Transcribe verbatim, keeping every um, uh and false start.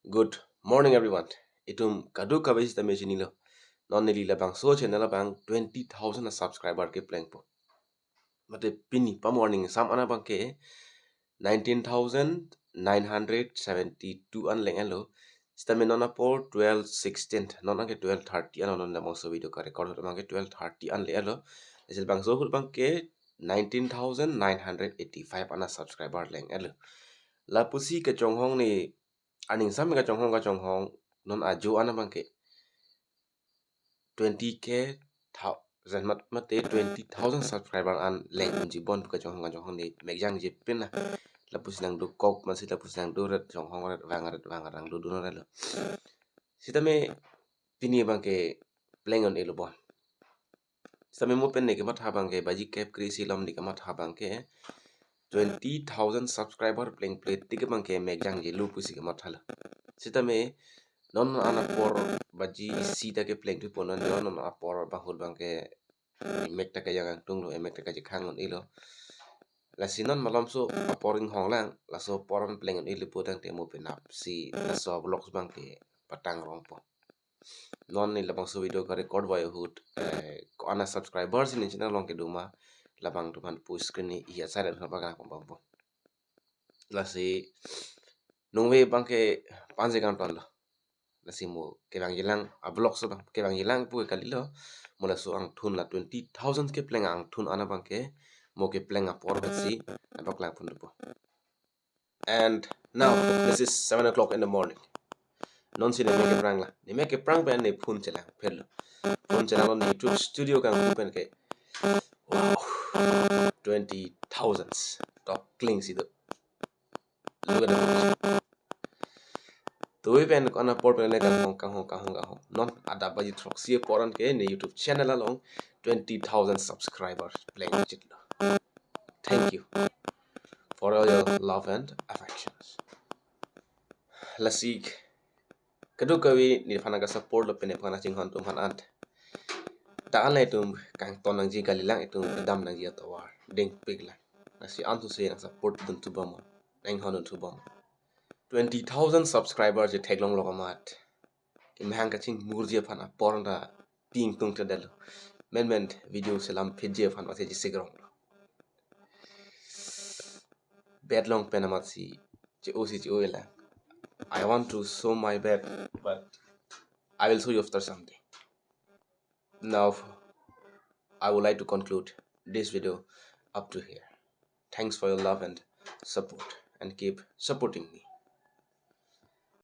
Good morning, everyone. Itum kadokave sitame chinilo. Non neli labangso channel abang twenty thousand a subscriber keplengpo. Mate pini pamorning sam an abangke nineteen thousand nine hundred seventy-two an leng-etlo. Sitame non apor twelve sixteen, non anke twelve thirty an, non labangso video ka-record ahut abangke twelve thirty an leng-etlo. Lasi labangso ahut abangke nineteen thousand nine hundred eighty-five an a subscriber leng-etlo. Lapusi kachonghong ne, aning sam kachonghong kachonghong non ajo an abangke twenty K thousand mat-, mate twenty thousand subscriber an leng unji bon pu kachonghong kachonghong ne mekjangje pin na. Lapusi nangdukok, masi lapusi nangduret, chonghong ret, vang ret, vang ret, nangdudun ret lo. Sitame pini abangke pleng un-elo bon. Sitame mo pen ne kematha abangke, baji kep kre-isi alom ne kematha abangke twenty thousand subscriber plengple tik abangke mekjangjelo pusi kemathalo. Sitame non an apor baji isi ta kepleng thupo, non non apor abang ahut abangke emek ta kejang angtunglo, emek ta kachekhang un-elo. Lasi non malomso apor inghong lang, laso apor an pleng un-elo putangte mo penapsi laso vlogs abangke patang rongpo. Non ne labangso video ka-record vai ahut, eh, ko-an a subscriber si ne channel along kedo ma, labang atum aphan pu screen ne iya saren hapa kang pambampo. Lasi nungve abangke panje kangtonlo. Lasi mo kevangjilang a vlogs abang, kevangjilang pu kalilo. Mo laso angthun, la twenty thousand kepleng angthun an abangke mo kepleng apor ahutsi nangpaklangpon thupo. And now, this is seven o'clock in the morning. Non si ne mek keprang la. Ne mek keprang pen ne phone chelang pherlo. Phone chelanglo, ne YouTube studio kangpu pen ke, wow, twenty thousands. Tok kling si do. Look at the picture. Tuve pen ko-an apor pen le kanghong, kanghong, kanghong, kanghong. Non adap baji throksi apor an ke ne YouTube channel along twenty thousand subscribers plengchitlo. Thank you for all your love and affections. Lasi kadokave nephan ka-support lo pen nephan kachinghon atum aphan ant. Ta anle itum kangton nangji kalilang, itum kedam nangji atovar dingpiklang. Lasi anthuse nang-support dun thubom, nanghon dun thubom. Twenty thousand subscribers je theklonglo amat, kemahang kachingmurji aphan apor ta ping tung tedelo. Menmen video selam phitji aphan masi chesikronglo. Bed along pen amatsi che-o si che-o-elang. I want to show my bed, but I will show you after something. Now, I would like to conclude this video up to here. Thanks for your love and support, and keep supporting me.